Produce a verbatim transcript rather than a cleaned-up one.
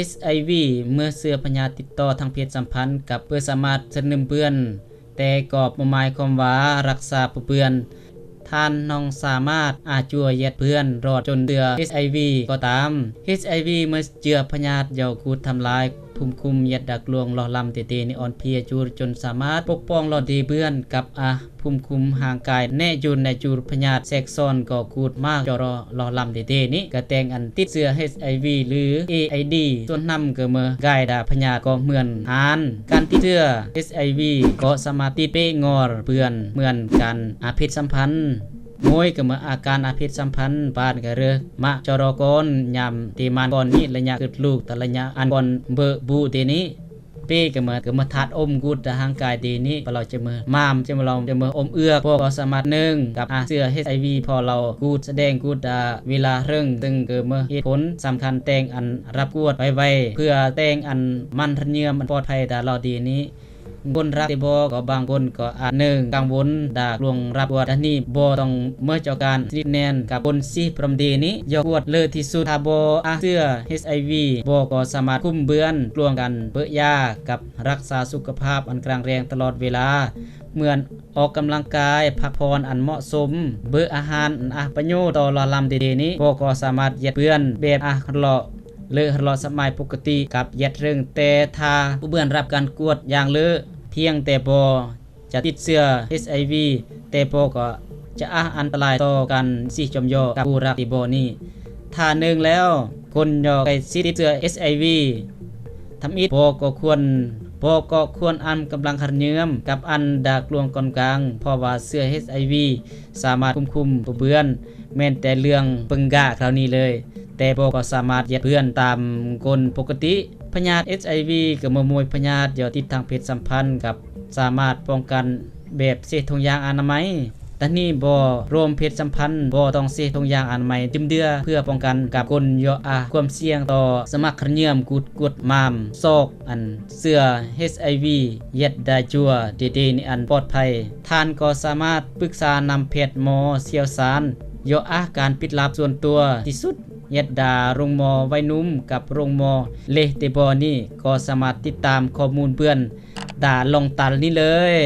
HIV เมื่อเจือพยาธิติดต่อทางเพศสัมพันธ์กับเปิ้นสามารถเชิญนำเปื้อน แต่ก็บ่หมายความว่ารักษาเปื้อน ท่านน้องสามารถอาจจะเยียะเปื้อนรอดจนเจือ HIV ก็ตาม HIV เมื่อเจือพยาธิ ย่อกูดทำลายภูมิคุ้ม เยียะดากลวงลอลำเตเตนี่อ่อนเพลียจูร จนสามารถปกป้องลอดดีเปื้อนกับอา ภูมิคุ้มห่างกายแนะยูนแนะจูร พยาธิแทรกซ้อนก็กูดมากจอรอลอลำเตเตนี่ กะแตงอันติดเจือ HIV หรือ AIDS ส่วนนำก็เมื่อกายดาพยาธิก็เหมือนอัน การติดเจือ HIV ก็สามารถติดเปะงอเปื้อนเหมือนกัน อาเพศสัมพันธ์ โมยก็เมื่ออาการอาเพศสัมพันธ์ บานก็เริ่มมาจอรอก่อน ยามเตมานก่อนนี้ ระยะเกิดลูก แต่ระยะอันก่อนเบอะบุเตนี้ เปะก็เมื่อ ก็เมื่อธาตุอมกูดตะห่างกายเตนี้ พอเราจะเมื่อมาม จะเมื่อเราจะเมื่ออมเอือก พวกก็สามารถนึ่งกับอาเจือ HIV พอเรากูดแสดงกูดตะเวลาเริ่ง ซึ่งก็เมื่อเหตุผลสำคัญแตงอันรับกวดไวๆ เพื่อแตงอันมันระเยือมอันปลอดภัยตะลอดดีนี้ คนรักเตบ่ก็บางคนก็อาจนึ่งกังวลดากลวงรับกวด อันนี้บ่ต้องเมื่อเจ้าการสนิทแน่นกับคนสิพร้อมดีนี้ ย่อกวดเลยที่สุด ถ้าบ่อาเจือ HIV บ่ก็สามารถคุมเปื้อนกลวงกันเบอะยากับ รักษาสุขภาพอันแข็งแรงตลอดเวลา เหมือนออกกำลังกาย พักผ่อนอันเหมาะสม เบอะอาหารอันอะประโยชน์ต่อลอลำเตเตนี้ พวกก็สามารถเยียะเปื้อนแบบอะฮะเลาะ เลอะฮะเลาะสมัยปกติกับเยียะเริ่ง แต่ถ้าผู้เปื้อนรับการกวดอย่างเลอะ เพียงแต่บ่จะติดเจือ HIV แต่พวกก็จะอะอันตรายต่อกันสิจอมย่อกับผู้รักเตบ่นี้ ถ้านึ่งแล้ว คนย่อใกล้สิติดเจือ HIV ทำอิด พวกก็ควร พวกก็ควรอำกำลังขันเยือมกับอันดากลวงก่อนกลาง เพราะว่าเจือ HIV สามารถคุมคุมเปื้อน แม่นแต่เรื่องเปิงกะคราวนี้เลย แต่พวกก็สามารถเยียะเปื้อนตามคนปกติ พยาธิ HIV ก็เมื่อมวยพยาธิย่อติดทางเพศสัมพันธ์กับ สามารถป้องกันแบบเสถุงยางอนามัย แต่นี้บ่รวมเพศสัมพันธ์ บ่ต้องเสถุงยางอนามัย จึมเดือเพื่อป้องกันกับคนย่ออะความเสี่ยงต่อสมัครเยื่อมกูดกวดมามซอกอันเจือ HIV เยียะดาจั่วเตเตนี้อันปลอดภัย ท่านก็สามารถปรึกษานำแพทย์หมอเชี่ยวชาญย่ออะการปิดลับส่วนตัวที่สุด เยียะดาโรงหมอวัยหนุ่มกับโรงหมอเลเตบ่นี้ ก็สามารถติดตามข้อมูลเปื้อน ดาลองตัลนี้เลย